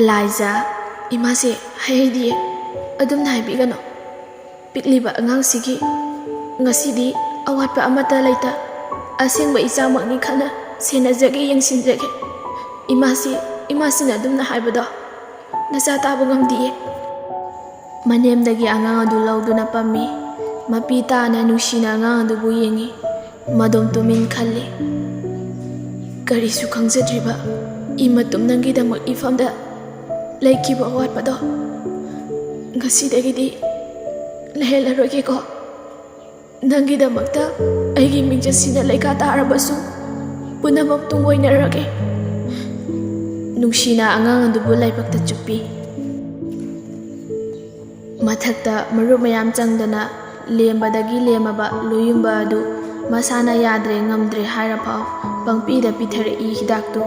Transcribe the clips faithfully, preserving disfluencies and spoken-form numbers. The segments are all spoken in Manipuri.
ꯂꯥꯏꯖꯥ, ꯏꯃꯥꯁꯦ ꯍꯥꯏꯍꯩꯗꯤꯌꯦ, ꯑꯗꯨꯝꯅ ꯍꯥꯏꯕꯤꯒꯅꯨ꯫ ꯄꯤꯛꯂꯤꯕ ꯑꯉꯥꯡꯁꯤꯒꯤ ꯉꯁꯤꯗꯤ ꯑꯋꯥꯠꯄ ꯑꯃꯠꯇ ꯂꯩꯇ, ꯑꯁꯦꯡꯕ ꯏꯆꯥꯃꯛꯅꯤ ꯈꯟꯅ ꯁꯦꯟꯅꯖꯒꯦ, ꯌꯦꯡꯁꯤꯟꯖꯒꯦ꯫ ꯏꯃꯥꯁꯤ, ꯏꯃꯥꯁꯤꯅ ꯑꯗꯨꯝꯅ ꯍꯥꯏꯕꯗꯣ ꯅꯆꯥ ꯇꯥꯕ ꯉꯝꯗꯤꯌꯦ꯫ ꯃꯅꯦꯝꯗꯒꯤ ꯑꯉꯥꯡ ꯑꯗꯨ ꯂꯧꯗꯨꯅ ꯄꯝꯃꯤ꯫ ꯃꯄꯤ ꯇꯥꯅ ꯅꯨꯡꯁꯤꯅ ꯑꯉꯥꯡ ꯑꯗꯨꯕꯨ ꯌꯦꯡꯉꯤ꯫ ꯃꯗꯣꯝ ꯇꯨꯃꯤꯟ ꯈꯜꯂꯤ꯫ ꯀꯔꯤꯁꯨ ꯈꯪꯖꯗ꯭ꯔꯤꯕ ꯏꯃꯥꯇꯨꯝ ꯅꯪꯒꯤꯗꯃꯛ ꯏꯐꯝꯗ ꯂꯩꯈꯤꯕ ꯑꯋꯥꯠꯄꯗꯣ ꯉꯁꯤꯗꯒꯤꯗꯤ ꯂꯩꯍꯜꯂꯔꯣꯏꯒꯦꯀꯣ꯫ ꯅꯪꯒꯤꯗꯃꯛꯇ ꯑꯩꯒꯤ ꯃꯤꯡꯆꯠꯁꯤꯅ ꯂꯩꯈꯥ ꯇꯥꯔꯕꯁꯨ ꯄꯨꯝꯅꯃꯛ ꯇꯨꯡ ꯑꯣꯏꯅꯔꯒꯦ꯫ ꯅꯨꯡꯁꯤꯅ ꯑꯉꯥꯡ ꯑꯗꯨꯕꯨ ꯂꯥꯏꯕꯛꯇ ꯆꯨꯞꯄꯤ꯫ ꯃꯊꯛꯇ ꯃꯔꯨꯞ ꯃꯌꯥꯝ ꯆꯪꯗꯅ ꯂꯦꯝꯕꯗꯒꯤ ꯂꯦꯝꯃꯕ ꯂꯣꯌꯨꯝꯕ ꯑꯗꯨ ꯃꯁꯥꯅ ꯌꯥꯗ꯭ꯔꯦ ꯉꯝꯗ꯭ꯔꯦ ꯍꯥꯏꯔꯐꯥꯎ ꯄꯪꯄꯤꯗ ꯄꯤꯊꯔꯛꯏ ꯍꯤꯗꯥꯛꯇꯨ꯫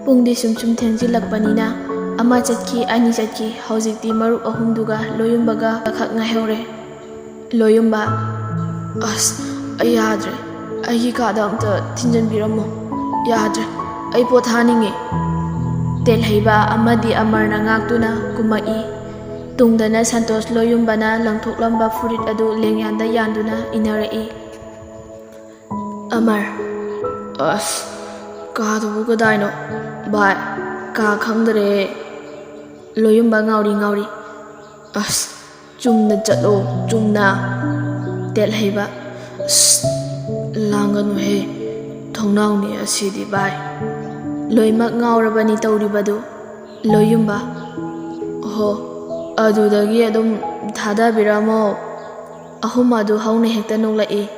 ꯄꯨꯡꯗꯤ ꯁꯨꯝ ꯁꯨꯝ ꯊꯦꯡꯖꯤꯜꯂꯛꯄꯅꯤꯅ ꯑꯃ ꯆꯠꯈꯤ, ꯑꯅꯤ ꯆꯠꯈꯤ, ꯍꯧꯖꯤꯛꯇꯤ ꯃꯔꯨꯞ ꯑꯍꯨꯝꯗꯨꯒ ꯂꯣꯌꯨꯝꯕꯒ ꯈꯛ ꯉꯥꯏꯍꯧꯔꯦ꯫ ꯂꯣꯌꯨꯝꯕ, ꯑꯁ, ꯑꯩ ꯌꯥꯗ꯭ꯔꯦ꯫ ꯑꯩꯒꯤ ꯀꯥꯗ ꯑꯝꯇ ꯊꯤꯟꯖꯟꯕꯤꯔꯝꯃꯣ꯫ ꯌꯥꯗ꯭ꯔꯦ꯫ ꯑꯩ ꯄꯣꯊꯥꯅꯤꯡꯉꯦ꯫ ꯇꯦꯜꯍꯩꯕ ꯑꯃꯗꯤ ꯑꯃꯔꯅ ꯉꯥꯛꯇꯨꯅ ꯀꯨꯝꯃꯛꯏ꯫ ꯇꯨꯡꯗꯅ ꯁꯟꯇꯣꯁ ꯂꯣꯌꯨꯝꯕꯅ ꯂꯪꯊꯣꯛꯂꯝꯕ ꯐꯨꯔꯤꯠ ꯑꯗꯨ ꯂꯦꯡꯌꯥꯟꯗ ꯌꯥꯟꯗꯨꯅ ꯏꯟꯅꯔꯛꯏ꯫ ꯑꯃꯔ, ꯑꯁ, ꯀꯥꯗꯨꯕꯨ ꯀꯗꯥꯏꯅꯣ? ꯚꯥꯏ, ꯀꯥ ꯈꯪꯗ꯭ꯔꯦ꯫ ꯂꯣꯌꯨꯝꯕ ꯉꯥꯎꯔꯤ ꯉꯥꯎꯔꯤ, ꯑꯁ, ꯆꯨꯝꯅ ꯆꯠꯂꯣ, ꯆꯨꯝꯅ꯫ ꯇꯦꯜꯍꯩꯕ, ꯑꯁ, ꯂꯥꯡꯒꯅꯨꯍꯦ, ꯊꯣꯡꯅꯥꯎꯅꯤ ꯑꯁꯤꯗꯤ ꯚꯥꯏ꯫ ꯂꯣꯏꯃꯛ ꯉꯥꯎꯔꯕꯅꯤ ꯇꯧꯔꯤꯕꯗꯨ꯫ ꯂꯣꯌꯨꯝꯕ, ꯍꯣ, ꯑꯗꯨꯗꯒꯤ ꯑꯗꯨꯝ ꯊꯥꯗꯕꯤꯔꯝꯃꯣ꯫ ꯑꯍꯨꯝ ꯑꯗꯨ ꯍꯧꯅ ꯍꯦꯛꯇ ꯅꯣꯛꯂꯛꯏ꯫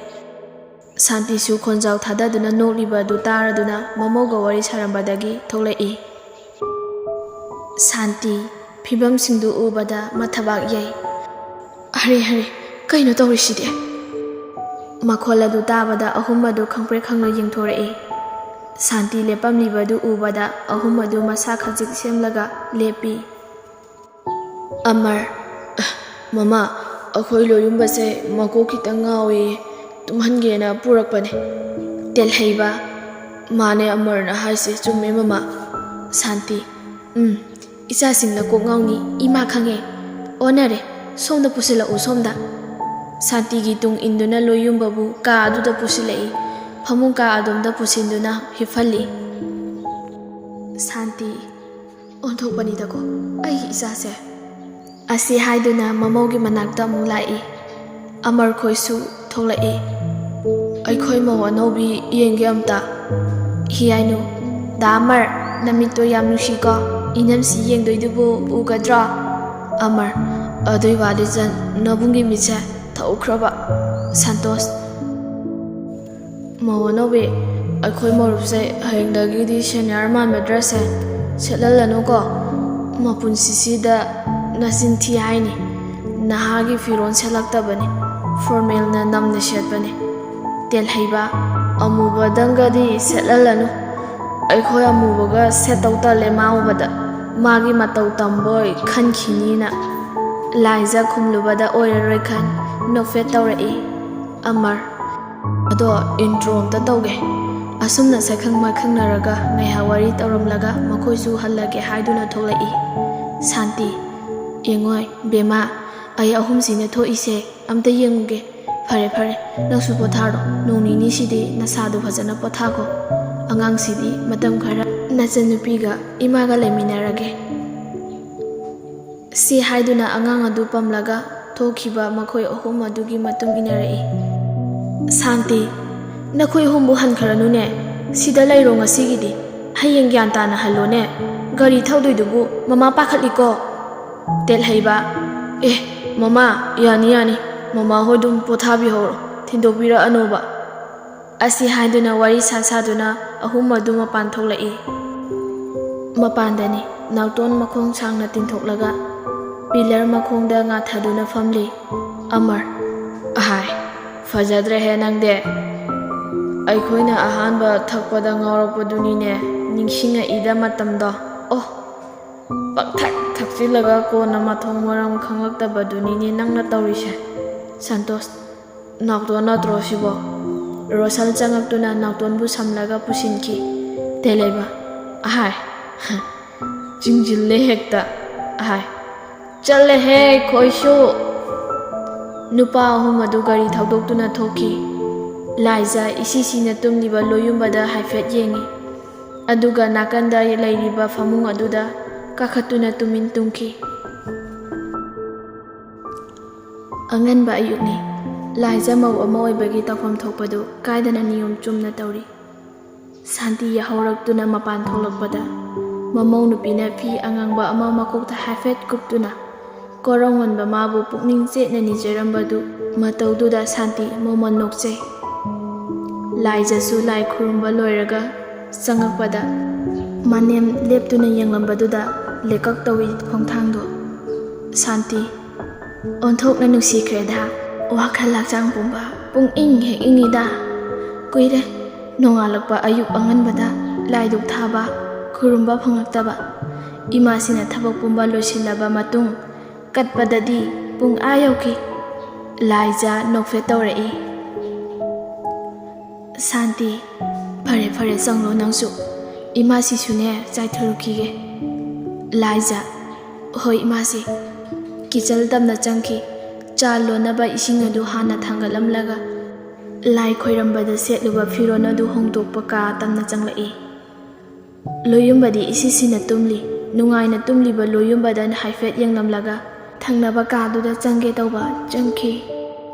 ꯁꯥꯟꯇꯤꯁꯨ ꯈꯣꯟꯖꯥꯎ ꯊꯥꯗꯗꯨꯅ ꯅꯣꯛꯂꯤꯕ ꯑꯗꯨ ꯇꯥꯔꯗꯨꯅ ꯃꯃꯧꯒ ꯋꯥꯔꯤ ꯁꯥꯔꯝꯕꯗꯒꯤ ꯊꯣꯛꯂꯛꯏ꯫ ꯁꯥꯟꯇꯤ, ꯐꯤꯕꯝꯁꯤꯡꯗꯨ ꯎꯕꯗ ꯃꯊꯕꯥꯛ ꯌꯩ꯫ "ꯑꯔꯦ, ꯑꯔꯦ, ꯀꯩꯅꯣ ꯇꯧꯔꯤꯁꯤꯗꯤ?" ꯃꯈꯣꯜ ꯑꯗꯨ ꯇꯥꯕꯗ ꯑꯍꯨꯝ ꯑꯗꯨ ꯈꯪꯄ꯭ꯔꯦꯛ ꯈꯪꯅ ꯌꯦꯡꯊꯣꯔꯛꯏ꯫ ꯁꯥꯟꯇꯤ ꯂꯦꯞꯄꯝꯂꯤꯕꯗꯨ ꯎꯕꯗ ꯑꯍꯨꯝ ꯑꯗꯨ ꯃꯁꯥ ꯈꯖꯤꯛ ꯁꯦꯝꯂꯒ ꯂꯦꯞꯄꯤ꯫ ꯑꯃꯔ, "ꯃꯃꯥ, ꯑꯩꯈꯣꯏ ꯂꯣꯌꯨꯝꯕꯁꯦ ꯃꯀꯣꯛ ꯈꯤꯇꯪ ꯉꯥꯎꯏ, ꯇꯨꯝꯍꯟꯒꯦꯅ ꯄꯨꯔꯛꯄꯅꯦ꯫" ꯇꯦꯜꯍꯩꯕ, "ꯃꯥꯅꯦ ꯑꯃꯔꯅ ꯍꯥꯏꯁꯦ ꯆꯨꯝꯃꯦ ꯃꯃꯥ꯫" ꯁꯥꯟꯇꯤ, "ꯎꯝ, "ꯏꯆꯥꯁꯤꯡꯅ ꯀꯣꯛ ꯉꯥꯎꯅꯤ, ꯏꯃꯥ ꯈꯪꯉꯦ꯫ ꯑꯣꯟꯅꯔꯦ, ꯁꯣꯝꯗ ꯄꯨꯁꯤꯜꯂꯛꯎ, ꯁꯣꯝꯗ꯫" ꯁꯥꯟꯇꯤꯒꯤ ꯇꯨꯡ ꯏꯟꯗꯨꯅ ꯂꯣꯏꯌꯨꯝꯕꯕꯨ ꯀꯥ ꯑꯗꯨꯗ ꯄꯨꯁꯤꯜꯂꯛꯏ꯫ ꯐꯃꯨꯡ ꯀꯥ ꯑꯗꯣꯝꯗ ꯄꯨꯁꯤꯟꯗꯨꯅ ꯍꯤꯞꯍꯜꯂꯤ꯫ "ꯁꯥꯟꯇꯤ, ꯑꯣꯟꯊꯣꯛꯄꯅꯤꯗꯀꯣ ꯑꯩꯒꯤ ꯏꯆꯥꯁꯦ꯫" ꯑꯁꯤ ꯍꯥꯏꯗꯨꯅ ꯃꯃꯧꯒꯤ ꯃꯅꯥꯛꯇ ꯑꯃꯨꯛ ꯂꯥꯛꯏ꯫ ꯑꯃꯔ ꯈꯣꯏꯁꯨ ꯊꯣꯛꯂꯛꯏ꯫ "ꯑꯩꯈꯣꯏ ꯃꯧ ꯑꯅꯧꯕꯤ ꯌꯦꯡꯒꯦ ꯑꯝꯇ꯫" ꯍꯤ ꯍꯥꯏꯅꯨ꯫ "ꯗꯥ ꯑꯃꯔ, ꯅꯃꯤꯠꯇꯣ ꯌꯥꯝ ꯅꯨꯡꯁꯤꯀꯣ, ꯏꯅꯝꯁꯤ ꯌꯦꯡꯗꯣꯏꯗꯨꯕꯨ ꯎꯒꯗ꯭ꯔꯣ?" ꯑꯃꯔ, "ꯑꯗꯨꯏ ꯋꯥꯗꯤ ꯆꯟ, ꯅꯕꯨꯡꯒꯤ ꯃꯤꯠꯁꯦ ꯊꯧꯈ꯭ꯔꯕ꯫" ꯁꯟꯇꯣꯁ, "ꯃꯧ ꯑꯅꯧꯕꯤ, ꯑꯩꯈꯣꯏ ꯃꯧꯔꯨꯞꯁꯦ ꯍꯌꯦꯡꯗꯒꯤꯗꯤ ꯁꯦꯅꯤꯌꯔ ꯃꯥꯟꯕ ꯗ꯭ꯔꯦꯁꯁꯦ ꯁꯦꯠꯍꯜꯂꯅꯨꯀꯣ꯫ ꯃꯄꯨꯟꯁꯤꯁꯤꯗ ꯅꯆꯤꯟ ꯊꯤ ꯍꯥꯏꯅꯤ꯫ ꯅꯍꯥꯒꯤ ꯐꯤꯔꯣꯜ ꯁꯦꯠꯂꯛꯇꯕꯅꯤ, ꯐꯣꯔꯃꯦꯜꯅ ꯅꯝꯅ ꯁꯦꯠꯄꯅꯤ꯫" ꯇꯦꯜꯍꯩꯕ, "ꯑꯃꯨꯕꯗꯪꯒꯗꯤ ꯁꯦꯠꯍꯜꯂꯅꯨ꯫ ꯑꯩꯈꯣꯏ ꯑꯃꯨꯕꯒ ꯁꯦꯠꯇꯧ ꯇꯜꯂꯦ ꯃꯥ ꯎꯕꯗ꯫ ꯃꯥꯒꯤ ꯃꯇꯧ ꯇꯝꯕꯣꯏ ꯈꯟꯈꯤꯅꯤꯅ꯫ ꯂꯥꯏꯖ ꯈꯨꯝꯂꯨꯕꯗ ꯑꯣꯏꯔꯔꯣꯏ ꯈꯟ ꯅꯣꯛꯐꯦꯠ ꯇꯧꯔꯛꯏ꯫" ꯑꯃꯔ, "ꯑꯗꯣ ꯏꯟꯇ꯭ꯔꯣ ꯑꯝꯇ ꯇꯧꯒꯦ꯫" ꯑꯁꯨꯝꯅ ꯁꯛꯈꯪ ꯃꯥꯏꯈꯪꯅꯔꯒ ꯉꯥꯏꯍꯥꯛ ꯋꯥꯔꯤ ꯇꯧꯔꯝꯂꯒ ꯃꯈꯣꯏꯁꯨ ꯍꯜꯂꯒꯦ ꯍꯥꯏꯗꯨꯅ ꯊꯣꯛꯂꯛꯏ꯫ ꯁꯥꯟꯇꯤ, "ꯌꯦꯡꯉꯣꯏ ꯕꯦꯝꯃ, ꯑꯩ ꯑꯍꯨꯝꯁꯤꯅ ꯊꯣꯛꯏꯁꯦ ꯑꯝꯇ ꯌꯦꯡꯉꯨꯒꯦ꯫ ꯐꯔꯦ ꯐꯔꯦ, ꯅꯪꯁꯨ ꯄꯣꯊꯥꯔꯣ꯫ ꯅꯣꯡ ꯅꯤꯅꯤꯁꯤꯗꯤ ꯅꯁꯥꯗꯣ ꯐꯖꯅ ꯄꯣꯊꯥꯈꯣ꯫ ꯑꯉꯥꯡꯁꯤꯗꯤ ꯃꯇꯝ ꯈꯔ ꯅꯆꯟꯅꯨꯄꯤꯒ ꯏꯃꯥꯒ ꯂꯩꯃꯤꯟꯅꯔꯒꯦ꯫" ꯁꯤ ꯍꯥꯏꯗꯨꯅ ꯑꯉꯥꯡ ꯑꯗꯨ ꯄꯝꯂꯒ ꯊꯣꯛꯈꯤꯕ ꯃꯈꯣꯏ ꯑꯍꯨꯝ ꯑꯗꯨꯒꯤ ꯃꯇꯨꯡ ꯏꯟꯅꯔꯛꯏ꯫ "ꯁꯥꯟꯇꯤ, ꯅꯈꯣꯏ ꯑꯍꯨꯝꯕꯨ ꯍꯟꯈ꯭ꯔꯅꯨꯅꯦ꯫ ꯁꯤꯗ ꯂꯩꯔꯣ ꯉꯁꯤꯒꯤꯗꯤ꯫ ꯍꯌꯦꯡ ꯒ꯭ꯌꯥꯟ ꯇꯥꯅ ꯍꯜꯂꯣꯅꯦ꯫ ꯒꯥꯔꯤ ꯊꯧꯗꯣꯏꯗꯨꯕꯨ ꯃꯃꯥ ꯄꯥꯈꯠꯂꯤꯀꯣ꯫" ꯇꯦꯜꯍꯩꯕ, "ꯑꯦ, ꯃꯃꯥ, ꯌꯥꯅꯤ, ꯌꯥꯅꯤ꯫ ꯃꯃꯥ ꯍꯣꯏ ꯑꯗꯨꯝ ꯄꯣꯊꯥꯕꯤꯍꯧꯔꯣ꯫ ꯊꯤꯟꯗꯣꯛꯄꯤꯔꯛꯑꯅꯣꯕ꯫" ꯑꯁꯤ ꯍꯥꯏꯗꯨꯅ ꯋꯥꯔꯤ ꯁꯥ ꯁꯥꯗꯨꯅ ꯑꯍꯨꯝ ꯑꯗꯨ ꯃꯄꯥꯟ ꯊꯣꯛꯂꯛꯏ꯫ ꯃꯄꯥꯟꯗꯅꯤ ꯅꯥꯎꯇꯣꯟ ꯃꯈꯣꯡ ꯁꯥꯡꯅ ꯇꯤꯡꯊꯣꯛꯂꯒ ꯄꯤꯂꯔ ꯃꯈꯣꯡꯗ ꯉꯥꯊꯗꯨꯅ ꯐꯝꯂꯤ꯫ ꯑꯃꯔ, "ꯑꯍꯥꯏ, ꯐꯖꯗ꯭ꯔꯦꯍꯦ ꯅꯪꯗꯤ꯫ ꯑꯩꯈꯣꯏꯅ ꯑꯍꯥꯟꯕ ꯊꯛꯄꯗ ꯉꯥꯎꯔꯛꯄꯗꯨꯅꯤꯅꯦ ꯅꯤꯡꯁꯤꯡꯉꯛꯏꯗ ꯃꯇꯝꯗꯣ꯫ ꯑꯣ, ꯄꯪꯊꯛ ꯊꯛꯆꯤꯜꯂꯒ ꯀꯣꯟꯅ ꯃꯊꯣꯡ ꯃꯔꯝ ꯈꯪꯂꯛꯇꯕꯗꯨꯅꯤꯅꯦ ꯅꯪꯅ ꯇꯧꯔꯤꯁꯦ꯫" ꯁꯟꯇꯣꯁ, "ꯅꯥꯎꯇꯣꯟ ꯅꯠꯇ꯭ꯔꯣ ꯁꯤꯕꯣ?" ꯔꯣꯁꯟ ꯆꯪꯉꯛꯇꯨꯅ ꯅꯥꯎꯇꯣꯟꯕꯨ ꯁꯝꯂꯒ ꯄꯨꯁꯤꯟꯈꯤ꯫ ꯇꯦꯂꯩꯕ, "ꯑꯍꯥꯏ, ꯆꯤꯡꯁꯤꯜꯂꯦ ꯍꯦꯛꯇ꯫ ꯑꯍꯥꯏ, "ꯆꯠꯂꯦꯍꯦ ꯈꯣꯏꯁꯨ!" ꯅꯨꯄꯥ ꯑꯍꯨꯝ ꯑꯗꯨ ꯒꯥꯔꯤ ꯊꯧꯗꯣꯛꯇꯨꯅ ꯊꯣꯛꯈꯤ꯫ ꯂꯥꯏꯖ ꯏꯁꯤ ꯁꯤꯅ ꯇꯨꯝꯂꯤꯕ ꯂꯣꯌꯨꯝꯕꯗ ꯍꯥꯏꯐꯦꯠ ꯌꯦꯡꯉꯤ꯫ ꯑꯗꯨꯒ ꯅꯥꯀꯟꯗ ꯂꯩꯔꯤꯕ ꯐꯃꯨꯡ ꯑꯗꯨꯗ ꯀꯥꯈꯠꯇꯨꯅ ꯇꯨꯃꯤꯟ ꯇꯨꯝꯈꯤ꯫ ꯑꯉꯟꯕ ꯑꯌꯨꯛꯅꯤ꯫ ꯂꯥꯏꯖ ꯃꯧ ꯑꯃ ꯑꯣꯏꯕꯒꯤ ꯇꯧꯐꯝ ꯊꯣꯛꯄꯗꯨ ꯀꯥꯏꯗꯅ ꯅꯤꯌꯣꯝ ꯆꯨꯝꯅ ꯇꯧꯔꯤ꯫ ꯁꯥꯟꯇꯤ ꯌꯥꯍꯧꯔꯛꯇꯨꯅ ꯃꯄꯥꯟ ꯊꯣꯛꯂꯛꯄꯗ, ꯃꯃꯧ ꯅꯨꯄꯤꯅ ꯐꯤ ꯑꯉꯥꯡꯕ ꯑꯃ ꯃꯀꯣꯛꯇ ꯍꯥꯏꯐꯦꯠ ꯀꯨꯞꯇꯨꯅ ꯀꯣꯔꯧꯉꯟꯕ ꯃꯥꯕꯨ ꯄꯨꯛꯅꯤꯡ ꯆꯦꯠꯅ ꯅꯤꯖꯔꯝꯕꯗꯨ ꯃꯇꯧꯗꯨꯗ ꯁꯥꯟꯇꯤ ꯃꯣꯃꯣꯟ ꯅꯣꯛꯆꯩ꯫ ꯂꯥꯏꯖꯁꯨ ꯂꯥꯏ ꯈꯨꯔꯨꯝꯕ ꯂꯣꯏꯔꯒ ꯆꯪꯉꯛꯄꯗ ꯃꯅꯦꯝ ꯂꯦꯞꯇꯨꯅ ꯌꯦꯡꯂꯝꯕꯗꯨꯗ ꯂꯦꯀꯛ ꯇꯧꯏ ꯈꯣꯡꯊꯥꯡꯗꯣ꯫ ꯁꯥꯟꯇꯤ, ꯑꯣꯟꯊꯣꯛꯅ ꯅꯨꯡꯁꯤꯈ꯭ꯔꯦꯗ꯫ ꯋꯥꯈꯜ ꯍꯛꯆꯥꯡ ꯄꯨꯝꯕ ꯄꯨꯡ ꯏꯪ ꯍꯦꯛ ꯏꯪꯉꯤꯗ꯫ ꯀꯨꯏꯔꯦ ꯅꯣꯡꯉꯥꯜꯂꯛꯄ ꯑꯌꯨꯛ ꯑꯉꯟꯕꯗ ꯂꯥꯏꯗꯨꯛ ꯊꯥꯕ, ꯈꯨꯔꯨꯝꯕ ꯐꯪꯉꯛꯇꯕ꯫ ꯏꯃꯥꯁꯤꯅ ꯊꯕꯛ ꯄꯨꯝꯕ ꯂꯣꯏꯁꯤꯜꯂꯕ ꯃꯇꯨꯡ ꯀꯠꯄꯗꯗꯤ ꯄꯨꯡ ꯑꯥ ꯌꯧꯈꯤ꯫ ꯂꯥꯏꯖ ꯅꯣꯛꯐꯦꯠ ꯇꯧꯔꯛꯏ꯫ ꯁꯥꯟꯇꯤ, ꯐꯔꯦ ꯐꯔꯦ, ꯆꯪꯂꯣ ꯅꯪꯁꯨ꯫ ꯏꯃꯥꯁꯤꯁꯨꯅꯦ ꯆꯥꯏꯊꯔꯨꯈꯤꯒꯦ꯫ ꯂꯥꯏꯖ, ꯍꯣꯏ ꯏꯃꯥꯁꯤ꯫ ꯀꯤꯆꯟ ꯇꯝꯅ ꯆꯪꯈꯤ꯫ ꯆꯥ ꯂꯣꯟꯅꯕ ꯏꯁꯤꯡ ꯑꯗꯨ ꯍꯥꯟꯅ ꯊꯥꯡꯒꯠꯂꯝꯂꯒ ꯂꯥꯏ ꯈꯣꯏꯔꯝꯕꯗ ꯁꯦꯠꯂꯨꯕ ꯐꯤꯔꯣꯜ ꯑꯗꯨ ꯍꯣꯡꯗꯣꯛꯄ ꯀꯥ ꯇꯝꯅ ꯆꯪꯂꯛꯏ꯫ ꯂꯣꯌꯨꯝꯕꯗꯤ ꯏꯁꯤ ꯁꯤꯅ ꯇꯨꯝꯂꯤ꯫ ꯅꯨꯡꯉꯥꯏꯅ ꯇꯨꯝꯂꯤꯕ ꯂꯣꯌꯨꯝꯕꯗ ꯍꯥꯏꯐꯦꯠ ꯌꯦꯡꯂꯝꯂꯒ ꯊꯪꯅꯕ ꯀꯥꯗꯨꯗ ꯆꯪꯒꯦ ꯇꯧꯕ ꯆꯪꯈꯤ꯫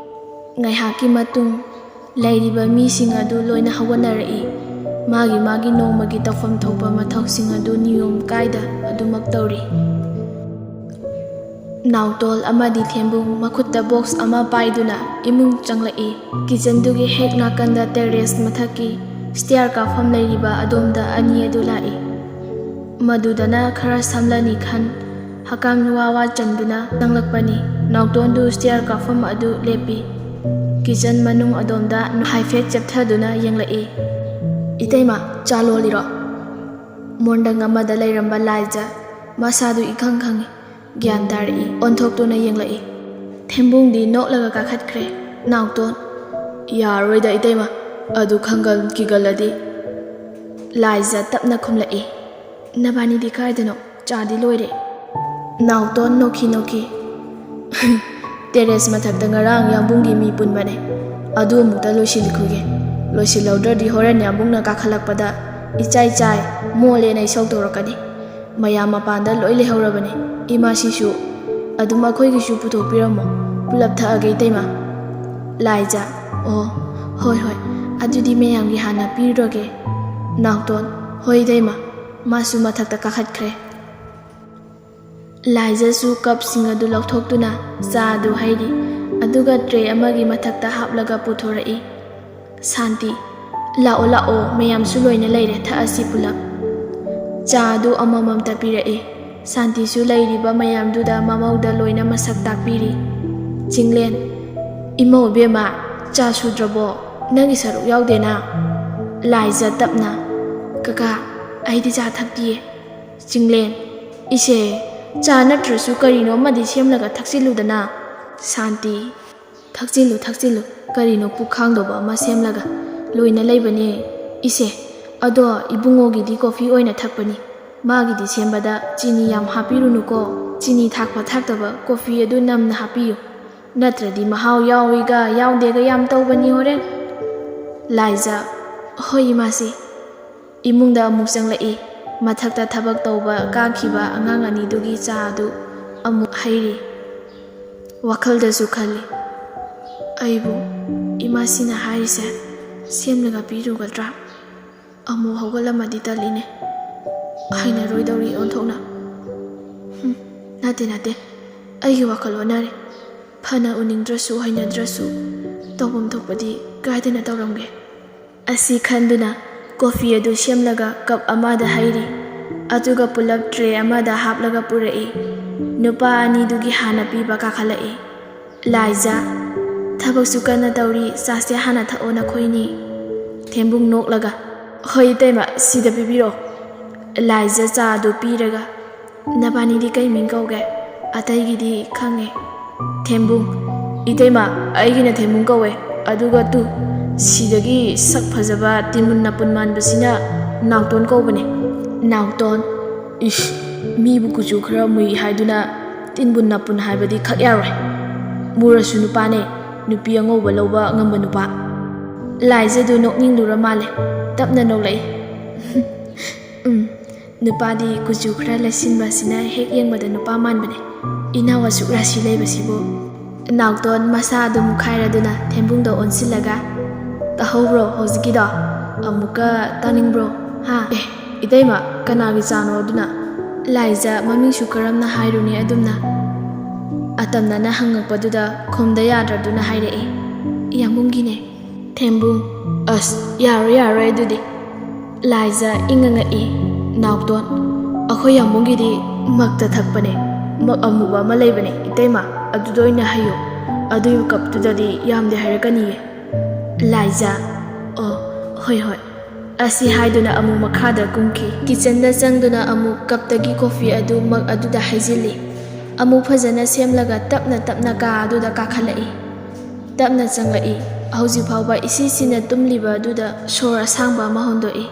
ꯉꯥꯏꯍꯥꯛꯀꯤ ꯃꯇꯨꯡ ꯂꯩꯔꯤꯕ ꯃꯤꯁꯤꯡ ꯑꯗꯨ ꯂꯣꯏꯅ ꯍꯧꯒꯠꯅꯔꯛꯏ꯫ ꯃꯥꯒꯤ ꯃꯥꯒꯤ ꯅꯣꯡꯃꯒꯤ ꯇꯧꯐꯝ ꯊꯣꯛꯄ ꯃꯊꯧꯁꯤꯡ ꯑꯗꯨ ꯅꯤꯌꯣꯝ ꯀꯥꯏꯗ ꯑꯗꯨꯃꯛ ꯇꯧꯔꯤ꯫ ꯅꯥꯎꯇꯣꯜ ꯑꯃꯗꯤ ꯊꯦꯝꯕꯨꯡ ꯃꯈꯨꯠꯇ ꯕꯣꯛꯁ ꯑꯃ ꯄꯥꯏꯗꯨꯅ ꯏꯃꯨꯡ ꯆꯪꯂꯛꯏ꯫ ꯀꯤꯆꯟꯗꯨꯒꯤ ꯍꯦꯛ ꯅꯥꯀꯟꯗ ꯇꯦꯔꯦꯁ ꯃꯊꯛꯀꯤ ꯁ꯭ꯇꯤꯌꯔ ꯀꯥꯐꯝ ꯂꯩꯔꯤꯕ ꯑꯗꯣꯝꯗ ꯑꯅꯤ ꯑꯗꯨ ꯂꯥꯛꯏ꯫ ꯃꯗꯨꯗꯅ ꯈꯔ ꯁꯝꯂꯅꯤ ꯈꯟ ꯍꯀꯥꯝ ꯋꯥ ꯋꯥ ꯆꯟꯗꯨꯅ ꯆꯪꯂꯛꯄꯅꯤ꯫ ꯅꯥꯎꯇꯣꯟꯗꯨ ꯁ꯭ꯇꯤꯌꯔ ꯀꯥꯐꯝ ꯑꯗꯨ ꯂꯦꯞꯄꯤ꯫ ꯀꯤꯆꯟ ꯃꯅꯨꯡ ꯑꯗꯣꯝꯗ ꯍꯥꯏꯐꯦꯠ ꯆꯦꯞꯊꯗꯨꯅ ꯌꯦꯡꯂꯛꯏ꯫ "ꯏꯇꯩꯃ, ꯆꯥ ꯂꯣꯜꯂꯤꯔꯣ?" ꯃꯣꯟꯗꯪ ꯑꯃꯗ ꯂꯩꯔꯝꯕ ꯂꯥꯏꯖ ꯃꯁꯥꯗꯨ ꯏꯈꯪ ꯈꯪꯏ꯫ ꯒ꯭ꯌꯥꯟ ꯇꯥꯔꯛꯏ꯫ ꯑꯣꯟꯊꯣꯛꯇꯨꯅ ꯌꯦꯡꯂꯛꯏ꯫ ꯊꯦꯝꯕꯨꯡꯗꯤ ꯅꯣꯛꯂꯒ ꯀꯥꯈꯠꯈ꯭ꯔꯦ꯫ ꯅꯥꯎꯇꯣꯟ, "ꯌꯥꯔꯔꯣꯏꯗ ꯏꯇꯩꯃ, ꯑꯗꯨ ꯈꯪꯒꯜ ꯀꯤꯒꯜꯂꯗꯤ꯫" ꯂꯥꯏꯖ ꯇꯞꯅ ꯈꯨꯝꯂꯛꯏ꯫ "ꯅꯕꯥꯅꯤꯗꯤ ꯀꯥꯏꯗꯅꯣ?" ꯆꯥꯗꯤ ꯂꯣꯏꯔꯦ꯫ ꯅꯥꯎꯇꯣꯟ ꯅꯣꯛꯈꯤ ꯅꯣꯛꯈꯤ꯫ "ꯇꯦꯔꯦꯁ ꯃꯊꯛꯇ ꯉꯔꯥꯡ ꯌꯥꯝꯕꯨꯡꯒꯤ ꯃꯤ ꯄꯨꯟꯕꯅꯦ꯫ ꯑꯗꯨ ꯑꯃꯨꯛꯇ ꯂꯣꯏꯁꯤꯜꯂꯨꯈꯤꯒꯦ꯫ ꯂꯣꯏꯁꯤꯜꯍꯧꯗ꯭ꯔꯗꯤ ꯍꯣꯔꯦꯟ ꯌꯥꯝꯕꯨꯡꯅ ꯀꯥꯈꯠꯂꯛꯄꯗ ꯏꯆꯥꯏ ꯆꯥꯏ, ꯃꯣꯠꯂꯦꯅ ꯏꯁꯧ ꯇꯧꯔꯛꯀꯅꯤ꯫ ꯃꯌꯥꯝ ꯃꯄꯥꯟꯗ ꯂꯣꯏ ꯂꯩꯍꯧꯔꯕꯅꯦ꯫ ꯏꯃꯥꯁꯤꯁꯨ ꯑꯗꯨꯝ ꯑꯩꯈꯣꯏꯒꯤꯁꯨ ꯄꯨꯊꯣꯛꯄꯤꯔꯝꯃꯣ꯫ ꯄꯨꯂꯞ ꯊꯛꯑꯒꯦ ꯏꯇꯩꯃ꯫" ꯂꯥꯏꯖ, "ꯑꯣ, ꯍꯣꯏ ꯍꯣꯏ, ꯑꯗꯨꯗꯤ ꯃꯌꯥꯝꯒꯤ ꯍꯥꯟꯅ ꯄꯤꯔꯨꯔꯒꯦ꯫" ꯅꯥꯎꯇꯣꯟ, "ꯍꯣꯏ ꯏꯇꯩꯃ꯫" ꯃꯥꯁꯨ ꯃꯊꯛꯇ ꯀꯥꯈꯠꯈ꯭ꯔꯦ꯫ ꯂꯥꯏꯖꯁꯨ ꯀꯞꯁꯤꯡ ꯑꯗꯨ ꯂꯧꯊꯣꯛꯇꯨꯅ ꯆꯥ ꯑꯗꯨ ꯍꯩꯔꯤ, ꯑꯗꯨꯒ ꯇ꯭ꯔꯦ ꯑꯃꯒꯤ ꯃꯊꯛꯇ ꯍꯥꯞꯂꯒ ꯄꯨꯊꯣꯔꯛꯏ꯫ ꯁꯥꯟꯇꯤ, "ꯂꯥꯛꯑꯣ ꯂꯥꯛꯑꯣ, ꯃꯌꯥꯝꯁꯨ ꯂꯣꯏꯅ ꯂꯩꯔꯦ, ꯊꯛꯑꯁꯤ ꯄꯨꯂꯞ꯫" ꯆꯥ ꯑꯗꯨ ꯑꯃꯃꯝꯇ ꯄꯤꯔꯛꯏ꯫ ꯁꯥꯟꯇꯤꯁꯨ ꯂꯩꯔꯤꯕ ꯃꯌꯥꯝꯗꯨꯗ ꯃꯃꯧꯗ ꯂꯣꯏꯅ ꯃꯁꯛ ꯇꯥꯛꯄꯤꯔꯤ꯫ ꯆꯤꯡꯂꯦꯟ, "ꯏꯃꯧ ꯏꯕꯦꯝꯃ, ꯆꯥ ꯁꯨꯗ꯭ꯔꯕꯣ? ꯅꯪꯒꯤ ꯁꯔꯨꯛ ꯌꯥꯎꯗꯦꯅ?" ꯂꯥꯏꯖ ꯇꯞꯅ, "ꯀꯀꯥ, ꯑꯩꯗꯤ ꯆꯥ ꯊꯛꯇꯤꯌꯦ꯫" ꯆꯤꯡꯂꯦꯟ, "ꯏꯁꯦ, ꯆꯥ ꯅꯠꯇ꯭ꯔꯁꯨ ꯀꯔꯤꯅꯣ ꯑꯃꯗꯤ ꯁꯦꯝꯂꯒ ꯊꯛꯆꯤꯜꯂꯨꯗꯅ꯫" ꯁꯥꯟꯇꯤ, "ꯊꯛꯆꯤꯜꯂꯨ, ꯊꯛꯆꯤꯜꯂꯨ, ꯀꯔꯤꯅꯣ ꯄꯨꯛ ꯈꯥꯡꯗꯧꯕ ꯑꯃ ꯁꯦꯝꯂꯒ꯫ ꯂꯣꯏꯅ ꯂꯩꯕꯅꯦ꯫ ꯏꯁꯦ, ꯑꯗꯣ ꯏꯕꯨꯡꯉꯣꯒꯤꯗꯤ ꯀꯣꯐꯤ ꯑꯣꯏꯅ ꯊꯛꯄꯅꯤ꯫ ꯃꯥꯒꯤꯗꯤ ꯁꯦꯝꯕꯗ ꯆꯤꯅꯤ ꯌꯥꯝ ꯍꯥꯞꯄꯤꯔꯨꯅꯨꯀꯣ꯫ ꯆꯤꯅꯤ ꯊꯥꯛꯄ ꯊꯥꯛꯇꯕ ꯀꯣꯐꯤ ꯑꯗꯨ ꯅꯝꯅ ꯍꯥꯞꯄꯤꯌꯨ꯫ ꯅꯠꯇ꯭ꯔꯗꯤ ꯃꯍꯥꯎ ꯌꯥꯎꯏꯒ ꯌꯥꯎꯗꯦꯒ ꯌꯥꯝ ꯇꯧꯕꯅꯤ ꯍꯣꯔꯦꯟ꯫" ꯂꯥꯏꯖ, "ꯍꯣꯏ ꯏꯃꯥꯁꯤ꯫" ꯏꯃꯨꯡꯗ ꯑꯃꯨꯛ ꯆꯪꯂꯛꯏ꯫ ꯃꯊꯛꯇ ꯊꯕꯛ ꯇꯧꯕ ꯀꯥꯈꯤꯕ ꯑꯉꯥꯡ ꯑꯅꯤꯗꯨꯒꯤ ꯆꯥ ꯑꯗꯨ ꯑꯃꯨꯛ ꯍꯩꯔꯤ꯫ ꯋꯥꯈꯜꯗꯁꯨ ꯈꯜꯂꯤ, "ꯑꯩꯕꯨ ꯏꯃꯥꯁꯤꯅ ꯍꯥꯏꯔꯤꯁꯦ ꯁꯦꯝꯂꯒ ꯄꯤꯔꯨꯒꯗ꯭ꯔꯥ? ꯑꯃꯨꯛ ꯍꯧꯒꯠꯂꯝꯃꯗꯤ ꯇꯜꯂꯤꯅꯦ꯫ ꯍꯩꯅꯔꯣꯏꯗꯧꯔꯤ ꯑꯣꯟꯊꯣꯛꯅ꯫ ꯍꯨꯝ, ꯅꯠꯇꯦ, ꯅꯠꯇꯦ, ꯑꯩꯒꯤ ꯋꯥꯈꯜ ꯑꯣꯟꯅꯔꯦ꯫ ꯐꯅ ꯎꯅꯤꯡꯗ꯭ꯔꯁꯨ ꯍꯩꯅꯗ꯭ꯔꯁꯨ ꯇꯧꯐꯝ ꯊꯣꯛꯄꯗꯤ ꯀꯥꯏꯗꯅ ꯇꯧꯔꯝꯒꯦ꯫" ꯑꯁꯤ ꯈꯟꯗꯨꯅ ꯀꯣꯐꯤ ꯑꯗꯨ ꯁꯦꯝꯂꯒ ꯀꯞ ꯑꯃꯗ ꯍꯩꯔꯤ, ꯑꯗꯨꯒ ꯄꯨꯂꯞ ꯇ꯭ꯔꯦ ꯑꯃꯗ ꯍꯥꯞꯂꯒ ꯄꯨꯔꯛꯏ꯫ ꯅꯨꯄꯥ ꯑꯅꯤꯗꯨꯒꯤ ꯍꯥꯟꯅ ꯄꯤꯕ ꯀꯥꯈꯠꯂꯛꯏ꯫ ꯂꯥꯏꯖ, "ꯊꯕꯛꯁꯨ ꯀꯟꯅ ꯇꯧꯔꯤ, ꯆꯥꯁꯦ ꯍꯥꯟꯅ ꯊꯛꯑꯣ ꯅꯈꯣꯏꯅꯤ꯫" ꯊꯦꯝꯕꯨꯡ ꯅꯣꯛꯂꯒ, "ꯍꯣꯏ ꯏꯇꯩꯃ, ꯁꯤꯗ ꯄꯤꯕꯤꯔꯛꯑꯣ꯫" ꯂꯥꯏꯖ ꯆꯥ ꯑꯗꯨ ꯄꯤꯔꯒ, "ꯅꯕꯥꯅꯤꯗꯤ ꯀꯩ ꯃꯤꯡ ꯀꯧꯒꯦ? ꯑꯇꯩꯒꯤꯗꯤ ꯈꯪꯉꯦ꯫" ꯊꯦꯝꯕꯨꯡ, "ꯏꯇꯩꯃ, ꯑꯩꯒꯤꯅ ꯊꯦꯝꯕꯨꯡ ꯀꯧꯋꯦ꯫ ꯑꯗꯨꯒ ꯇꯨ, ꯁꯤꯗꯒꯤ ꯁꯛ ꯐꯖꯕ ꯇꯤꯟꯃꯨꯟ ꯅꯥꯄꯨꯟ ꯃꯥꯟꯕꯁꯤꯅ ꯅꯥꯎꯇꯣꯟ ꯀꯧꯕꯅꯦ꯫" ꯅꯥꯎꯇꯣꯟ, "ꯏꯁ, ꯃꯤꯕꯨ ꯀꯨꯆꯨ ꯈꯔ ꯃꯨꯏ ꯍꯥꯏꯗꯨꯅ ꯇꯤꯟꯕꯨ ꯅꯥꯄꯨꯟ ꯍꯥꯏꯕꯗꯤ ꯈꯛ ꯌꯥꯔꯣꯏ꯫ ꯃꯨꯔꯁꯨ ꯅꯨꯄꯥꯅꯦ, ꯅꯨꯄꯤ ꯑꯉꯧꯕ ꯂꯧꯕ ꯉꯝꯕ ꯅꯨꯄꯥ꯫ ꯂꯥꯏꯖꯗꯨ ꯅꯣꯛꯅꯤꯡꯂꯨꯔ ꯃꯥꯜꯂꯦ꯫ ꯇꯞꯅ ꯅꯣꯛꯂꯛꯏ꯫ "ꯎꯝ, ꯅꯨꯄꯥꯗꯤ ꯀꯨꯆꯨ ꯈꯔ ꯂꯩꯁꯤꯟꯕꯁꯤꯅ ꯍꯦꯛ ꯌꯦꯡꯕꯗ ꯅꯨꯄꯥ ꯃꯥꯟꯕꯅꯦ꯫ ꯏꯅꯥꯎ ꯑꯁꯨꯛ ꯔꯥꯁꯤ ꯂꯩꯕꯁꯤꯕꯨ꯫" ꯅꯥꯎꯇꯣꯟ ꯃꯁꯥ ꯑꯗꯨꯝ ꯈꯥꯏꯔꯗꯨꯅ ꯊꯦꯝꯕꯨꯡꯗ ꯑꯣꯟꯁꯤꯜꯂꯒ, "ꯇꯥꯍꯧꯕ꯭ꯔꯣ ꯍꯧꯖꯤꯛꯀꯤꯗꯣ? ꯑꯃꯨꯛꯀ ꯇꯥꯅꯤꯡꯕ꯭ꯔꯣ? ꯍꯥ? ꯑꯦ, ꯏꯇꯩꯃ, ꯀꯅꯥꯒꯤ ꯆꯥꯅꯣ ꯑꯗꯨꯅ?" ꯂꯥꯏꯖ ꯃꯃꯤꯡꯁꯨ ꯀꯔꯝꯅ ꯍꯥꯏꯔꯨꯅꯤ ꯑꯗꯨꯝꯅ꯫ ꯑꯇꯝꯅꯅ ꯍꯪꯉꯛꯄꯗꯨꯗ ꯈꯨꯝꯗ ꯌꯥꯗ꯭ꯔꯗꯨꯅ ꯍꯥꯏꯔꯛꯏ, "ꯌꯥꯝꯕꯨꯡꯒꯤꯅꯦ꯫" ꯊꯦꯝꯕꯨꯡ, "ꯑꯁ, ꯌꯥꯔꯣꯏ, ꯌꯥꯔꯣꯏ ꯑꯗꯨꯗꯤ꯫" ꯂꯥꯏꯖ ꯏꯪꯉ ꯉꯛꯏ꯫ "ꯅꯥꯎꯇꯣꯟ, ꯑꯩꯈꯣꯏ ꯌꯥꯝꯕꯨꯡꯒꯤꯗꯤ ꯃꯛꯇ ꯊꯛꯄꯅꯦ, ꯃꯛ ꯑꯃꯨꯕ ꯑꯃ ꯂꯩꯕꯅꯦ ꯏꯇꯩꯃ, ꯑꯗꯨꯗ ꯑꯣꯏꯅ ꯍꯩꯌꯨ꯫ ꯑꯗꯨꯒꯤ ꯀꯞꯇꯨꯗꯗꯤ ꯌꯥꯝꯗꯦ ꯍꯥꯏꯔꯛꯀꯅꯤꯌꯦ꯫" ꯂꯥꯏꯖ, "ꯑꯣ, ꯍꯣꯏ, ꯍꯣꯏ꯫" ꯑꯁꯤ ꯍꯥꯏꯗꯨꯅ ꯑꯃꯨꯛ ꯃꯈꯥꯗ ꯀꯨꯝꯈꯤ꯫ ꯀꯤꯆꯟꯗ ꯆꯪꯗꯨꯅ ꯑꯃꯨꯛ ꯀꯞꯇꯒꯤ ꯀꯣꯐꯤ ꯑꯗꯨ ꯃꯛ ꯑꯗꯨꯗ ꯍꯩꯖꯤꯜꯂꯤ꯫ ꯑꯃꯨꯛ ꯐꯖꯅ ꯁꯦꯝꯂꯒ ꯇꯞꯅ ꯇꯞꯅ ꯀꯥ ꯑꯗꯨꯗ ꯀꯥꯈꯠꯂꯛꯏ꯫ ꯇꯞꯅ ꯆꯪꯂꯛꯏ꯫ ꯍꯧꯖꯤꯛ ꯐꯥꯎꯕ ꯏꯁꯤ ꯁꯤꯅ ꯇꯨꯝꯂꯤꯕ ꯑꯗꯨꯗ ꯁꯣꯔ ꯑꯁꯥꯡꯕ ꯑꯃ ꯍꯣꯟꯗꯣꯛꯏ꯫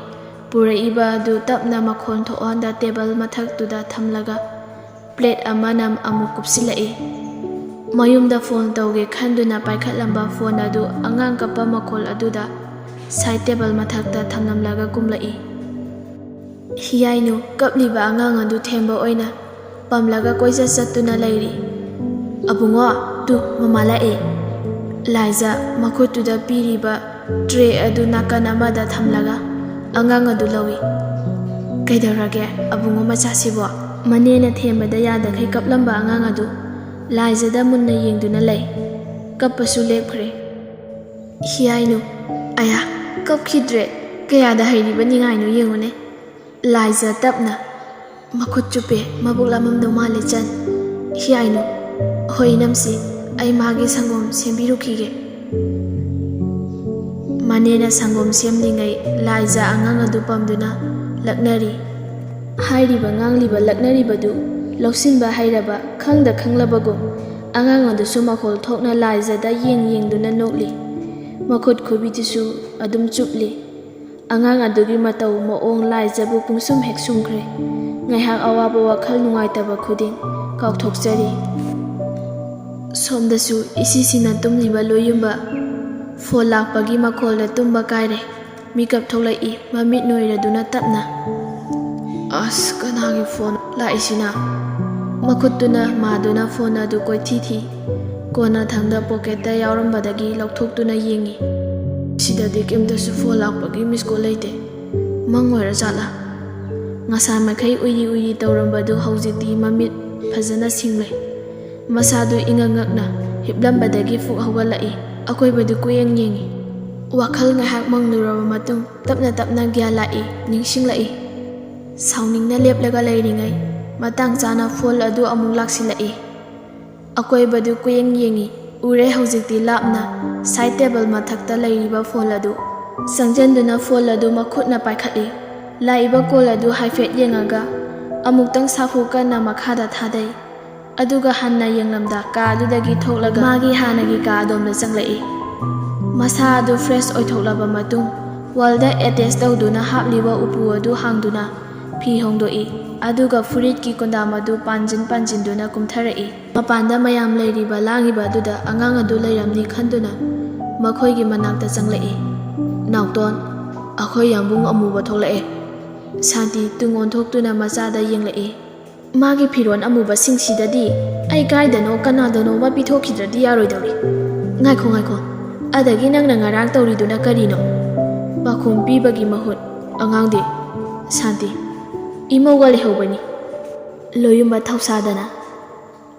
ꯄꯨꯔꯛꯏꯕ ꯑꯗꯨ ꯇꯞꯅ ꯃꯈꯣꯟ ꯊꯣꯛꯍꯟꯗ ꯇꯦꯕꯜ ꯃꯊꯛꯇꯨꯗ ꯊꯝꯂꯒ ꯄ꯭ꯂꯦꯠ ꯑꯃꯅ ꯑꯃꯨꯛ ꯀꯨꯞꯁꯤꯜꯂꯛꯏ꯫ ꯃꯌꯨꯝꯗ ꯐꯣꯟ ꯇꯧꯒꯦ ꯈꯟꯗꯨꯅ ꯄꯥꯏꯈꯠꯂꯝꯕ ꯐꯣꯟ ꯑꯗꯨ ꯑꯉꯥꯡ ꯀꯞꯄ ꯃꯈꯣꯜ ꯑꯗꯨꯗ ꯁꯥꯏꯠ ꯇꯦꯕꯜ ꯃꯊꯛꯇ ꯊꯝꯂꯝꯂꯒ ꯀꯨꯝꯂꯛꯏ꯫ ꯍꯤꯌꯥꯏꯅꯨ ꯀꯞꯂꯤꯕ ꯑꯉꯥꯡ ꯑꯗꯨ ꯊꯦꯝꯕ ꯑꯣꯏꯅ ꯄꯝꯂꯒ ꯀꯣꯏꯆꯠ ꯆꯠꯇꯨꯅ ꯂꯩꯔꯤ꯫ "ꯑꯕꯨꯡꯉꯣ, ꯇꯨ, ꯃꯃꯥ ꯂꯥꯛꯑꯦ꯫" ꯂꯥꯏꯖ ꯃꯈꯨꯠꯇꯨꯗ ꯄꯤꯔꯤꯕ ꯇ꯭ꯔꯦ ꯑꯗꯨ ꯅꯥꯀꯟ ꯑꯃꯗ ꯊꯝꯂꯒ ꯑꯉꯥꯡ ꯑꯗꯨ ꯂꯧꯏ꯫ "ꯀꯩꯗꯧꯔꯒꯦ ꯑꯕꯨꯡꯉꯣ ꯃꯆꯥꯁꯤꯕꯣ?" ꯃꯅꯦꯅ ꯊꯦꯝꯕꯗ ꯌꯥꯗꯈꯩ ꯀꯞꯂꯝꯕ ꯑꯉꯥꯡ ꯑꯗꯨ ꯂꯥꯏꯖꯗ ꯃꯨꯟꯅ ꯌꯦꯡꯗꯨꯅ ꯂꯩ꯫ ꯀꯞꯄꯁꯨ ꯂꯦꯞꯈ꯭ꯔꯦ꯫ ꯍꯤꯌꯥꯏꯅꯨ, "ꯑꯌꯥ, ꯀꯞꯈꯤꯗ꯭ꯔꯦ꯫ ꯀꯌꯥꯗ ꯍꯩꯔꯤꯕ ꯅꯤꯡꯉꯥꯏꯅꯣ ꯌꯦꯡꯉꯨꯅꯦ꯫" ꯂꯥꯏꯖ ꯇꯞꯅ, "ꯃꯈꯨꯠ ꯆꯨꯞꯄꯦ, ꯃꯕꯨꯛ ꯂꯥꯝꯃꯝꯗꯧ ꯃꯥꯜꯂꯦ ꯆꯟ꯫" ꯍꯤꯌꯥꯏꯅꯨ, "ꯍꯣꯏ ꯏꯅꯝꯁꯤ, ꯑꯩ ꯃꯥꯒꯤ ꯁꯪꯒꯣꯝ ꯁꯦꯝꯕꯤꯔꯨꯈꯤꯒꯦ꯫" ꯃꯅꯦꯅ ꯁꯪꯒꯣꯝ ꯁꯦꯝꯂꯤꯉꯩ ꯂꯥꯏꯖ ꯑꯉꯥꯡ ꯑꯗꯨ ꯄꯝꯗꯨꯅ ꯂꯛꯅꯔꯤ꯫ ꯍꯥꯏꯔꯤꯕ ꯉꯥꯡꯂꯤꯕ ꯂꯛꯅꯔꯤꯕꯗꯨ ꯂꯧꯁꯤꯟꯕ ꯍꯩꯔꯕ ꯈꯪꯗ ꯈꯪꯂꯕꯒꯨꯝ ꯑꯉꯥꯡ ꯑꯗꯨꯁꯨ ꯃꯈꯣꯜ ꯊꯣꯛꯅ ꯂꯥꯏꯖꯗ ꯌꯦꯡ ꯌꯦꯡꯗꯨꯅ ꯅꯣꯛꯂꯤ꯫ ꯃꯈꯨꯠ ꯈꯨꯕꯤꯗꯨꯁꯨ ꯑꯗꯨꯝ ꯆꯨꯞꯂꯤ꯫ ꯑꯉꯥꯡ ꯑꯗꯨꯒꯤ ꯃꯇꯧ ꯃꯑꯣꯡ ꯂꯥꯏꯖꯕꯨ ꯄꯨꯡꯁꯨꯝ ꯍꯦꯛ ꯁꯨꯝꯈ꯭ꯔꯦ꯫ ꯉꯥꯏꯍꯥꯛ ꯑꯋꯥꯕ ꯋꯥꯈꯜ ꯅꯨꯡꯉꯥꯏꯇꯕ ꯈꯨꯗꯤꯡ ꯀꯥꯎꯊꯣꯛꯆꯔꯤ꯫ ꯁꯣꯝꯗꯁꯨ ꯏꯁꯤꯁꯤꯅ ꯇꯨꯝꯂꯤꯕ ꯂꯣꯏꯌꯨꯝꯕ ꯐꯣꯟ ꯂꯥꯛꯄꯒꯤ ꯃꯈꯣꯜꯗ ꯇꯨꯝꯕ ꯀꯥꯏꯔꯦ꯫ ꯃꯤꯀꯞ ꯊꯣꯛꯂꯛꯏ, ꯃꯃꯤꯠ ꯅꯣꯏꯔꯗꯨꯅ ꯇꯞꯅ꯫ "ꯑꯁ, ꯀꯅꯥꯒꯤ ꯐꯣꯟ ꯂꯥꯛꯏꯁꯤꯅ?" ꯃꯈꯨꯠꯇꯨꯅ ꯃꯥꯗꯨꯅ ꯐꯣꯟ ꯑꯗꯨ ꯀꯣꯏꯊꯤ ꯊꯤ꯫ ꯀꯣꯟꯅꯊꯪꯗ ꯄꯣꯀꯦꯠꯇ ꯌꯥꯎꯔꯝꯕꯗꯒꯤ ꯂꯧꯊꯣꯛꯇꯨꯅ ꯌꯦꯡꯉꯤ꯫ ꯁꯤꯗꯗꯤ ꯀꯩꯝꯇꯁꯨ ꯐꯣꯟ ꯂꯥꯛꯄꯒꯤ ꯃꯤꯁ ꯀꯣꯜ ꯂꯩꯇꯦ꯫ ꯃꯪ ꯑꯣꯏꯔ ꯖꯥꯠꯂꯥ? ꯉꯁꯥꯏ ꯃꯈꯩ ꯎꯏꯔꯤ ꯎꯏꯔꯤ ꯇꯧꯔꯝꯕꯗꯨ ꯍꯧꯖꯤꯛꯇꯤ ꯃꯃꯤꯠ ꯐꯖꯅ ꯁꯤꯡꯂꯦ꯫ ꯃꯁꯥꯗꯨ ꯏꯉꯛ ꯉꯛꯅ ꯍꯤꯞꯂꯝꯕꯗꯒꯤ ꯐꯨꯛ ꯍꯧꯒꯠꯂꯛꯏ꯫ ꯑꯀꯣꯏꯕꯗꯨ ꯀꯣꯏꯌꯦꯡ ꯌꯦꯡꯉꯤ꯫ ꯋꯥꯈꯜ ꯉꯥꯏꯍꯥꯛ ꯃꯪꯂꯨꯔꯕ ꯃꯇꯨꯡ ꯇꯞꯅ ꯇꯞꯅ ꯒ꯭ꯌꯥꯟ ꯂꯥꯛꯏ, ꯅꯤꯡꯁꯤꯡꯂꯛꯏ꯫ ꯁꯥꯎꯅꯤꯡꯅ ꯂꯦꯞꯂꯒ ꯂꯩꯔꯤꯉꯩ ꯃꯇꯥꯡ ꯆꯥꯅ ꯐꯣꯟ ꯑꯗꯨ ꯑꯃꯨꯛ ꯂꯥꯛꯁꯤꯜꯂꯛꯏ꯫ ꯑꯀꯣꯏꯕꯗꯨ ꯀꯨꯌꯦꯡ ꯌꯦꯡꯉꯤ꯫ ꯎꯔꯦ ꯍꯧꯖꯤꯛꯇꯤ ꯂꯥꯞꯅ ꯁꯥꯏꯠ ꯇꯦꯕꯜ ꯃꯊꯛꯇ ꯂꯩꯔꯤꯕ ꯐꯣꯟ ꯑꯗꯨ꯫ ꯆꯪꯖꯟꯗꯨꯅ ꯐꯣꯟ ꯑꯗꯨ ꯃꯈꯨꯠꯅ ꯄꯥꯏꯈꯠꯂꯤ꯫ ꯂꯥꯛꯏꯕ ꯀꯣꯜ ꯑꯗꯨ ꯍꯥꯏꯐꯦꯠ ꯌꯦꯡꯉꯒ ꯑꯃꯨꯛꯇꯪ ꯁꯥꯐꯨ ꯀꯟꯅ ꯃꯈꯥꯗ ꯊꯥꯗꯩ꯫ ꯑꯗꯨꯒ ꯍꯟꯅ ꯌꯦꯡꯂꯝꯗ ꯀꯥ ꯑꯗꯨꯗꯒꯤ ꯊꯣꯛꯂꯒ ꯃꯥꯒꯤ ꯍꯥꯟꯅꯒꯤ ꯀꯥ ꯑꯗꯣꯝꯗ ꯆꯪꯂꯛꯏ꯫ ꯃꯁꯥ ꯑꯗꯨ ꯐ꯭ꯔꯦꯁ ꯑꯣꯏꯊꯣꯛꯂꯕ ꯃꯇꯨꯡ ꯋꯥꯜꯗ ꯑꯦꯇꯦꯆ ꯇꯧꯗꯨꯅ ꯍꯥꯞꯂꯤꯕ ꯎꯄꯨ ꯑꯗꯨ ꯍꯥꯡꯗꯨꯅ ꯐꯤ ꯍꯣꯡꯗꯣꯛꯏ꯫ ꯑꯗꯨꯒ ꯐꯨꯔꯤꯠꯀꯤ ꯀꯨꯟꯗꯥꯝ ꯑꯗꯨ ꯄꯥꯟꯖꯤꯟ ꯄꯥꯟꯖꯤꯟꯗꯨꯅ ꯀꯨꯝꯊꯔꯛꯏ꯫ ꯃꯄꯥꯟꯗ ꯃꯌꯥꯝ ꯂꯩꯔꯤꯕ ꯂꯥꯡꯉꯤꯕ ꯑꯗꯨꯗ ꯑꯉꯥꯡ ꯑꯗꯨ ꯂꯩꯔꯝꯅꯤ ꯈꯟꯗꯨꯅ ꯃꯈꯣꯏꯒꯤ ꯃꯅꯥꯛꯇ ꯆꯪꯂꯛꯏ꯫ "ꯅꯥꯎꯇꯣꯟ, ꯑꯩꯈꯣꯏ ꯌꯥꯝꯕꯨꯡ ꯑꯃꯨꯕ ꯊꯣꯛꯂꯛꯑꯦ꯫" ꯁꯥꯟꯇꯤ ꯇꯨꯡ ꯑꯣꯟꯊꯣꯛꯇꯨꯅ ꯃꯆꯥꯗ ꯌꯦꯡꯂꯛꯏ꯫ "ꯃꯥꯒꯤ ꯐꯤꯔꯣꯜ ꯑꯃꯨꯕꯁꯤꯡꯁꯤꯗꯗꯤ ꯑꯩ ꯀꯥꯏꯗꯅꯣ ꯀꯅꯥꯗꯅꯣꯃ ꯄꯤꯊꯣꯛꯈꯤꯗ꯭ꯔꯗꯤ ꯌꯥꯔꯣꯏꯗꯧꯔꯤ꯫ ꯉꯥꯏꯈꯣ, ꯉꯥꯏꯈꯣ, ꯑꯗꯒꯤ ꯅꯪꯅ ꯉꯔꯥꯡ ꯇꯧꯔꯤꯗꯨꯅ ꯀꯔꯤꯅꯣ?" ꯄꯥꯎꯈꯨꯝ ꯄꯤꯕꯒꯤ ꯃꯍꯨꯠ, "ꯑꯉꯥꯡꯗꯤ, ꯁꯥꯟꯇꯤ, ꯏꯃꯧꯒ ꯂꯩꯍꯧꯕꯅꯤ꯫" ꯂꯣꯌꯨꯝꯕ ꯊꯧꯁꯥꯗꯅ,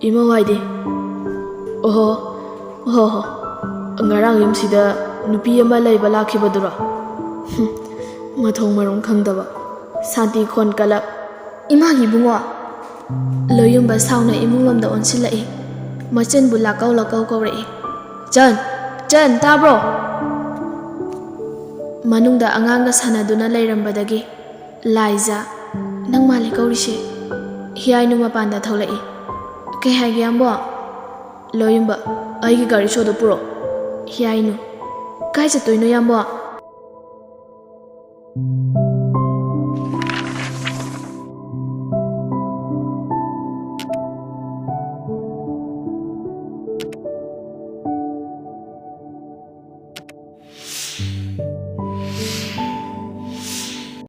"ꯏꯃꯧ ꯍꯥꯏꯗꯤ?" "ꯑꯣꯍꯣ, ꯑꯣꯍꯣ, ꯉꯔꯥꯡ ꯌꯨꯝꯁꯤꯗ ꯅꯨꯄꯤ ꯑꯃ ꯂꯩꯕ ꯂꯥꯛꯈꯤꯕꯗꯨꯔꯣ?" ꯍꯨꯝ, ꯃꯊꯣꯡ ꯃꯔꯝ ꯈꯪꯗꯕ꯫ ꯁꯥꯟꯇꯤ ꯈꯣꯟ ꯀꯜꯂꯛ, "ꯏꯃꯥꯒꯤ ꯏꯕꯨꯡꯉꯣ!" ꯂꯣꯌꯨꯝꯕ ꯁꯥꯎꯅ ꯏꯃꯨꯡ ꯂꯣꯝꯗ ꯑꯣꯟꯁꯤꯜꯂꯛꯏ꯫ ꯃꯆꯤꯟꯕꯨ ꯂꯥꯛꯀꯧ ꯂꯥꯛꯀꯧ ꯀꯧꯔꯛꯏ꯫ "ꯆꯟ! ꯆꯟ, ꯇꯥꯕ꯭ꯔꯣ?" ꯃꯅꯨꯡꯗ ꯑꯉꯥꯡꯒ ꯁꯥꯟꯅꯗꯨꯅ ꯂꯩꯔꯝꯕꯗꯒꯤ, "ꯂꯥꯏꯖꯥ, ꯅꯪ ꯃꯥꯜꯂꯦ ꯀꯧꯔꯤꯁꯦ꯫" ꯍꯤꯌꯥꯏꯅꯨ ꯃꯄꯥꯟꯗ ꯊꯣꯛꯂꯛꯏ꯫ "ꯀꯩ ꯍꯥꯏꯒꯦ, ꯌꯥꯝꯕꯣ?" ꯂꯣꯌꯨꯝꯕ, "ꯑꯩꯒꯤ ꯒꯥꯔꯤ ꯁꯣꯗꯣ ꯄꯨꯔꯛꯑꯣ꯫" ꯍꯤꯌꯥꯏꯅꯨ, "ꯀꯥꯏ ꯆꯠꯇꯣꯏꯅꯣ, ꯌꯥꯝꯕꯣ?"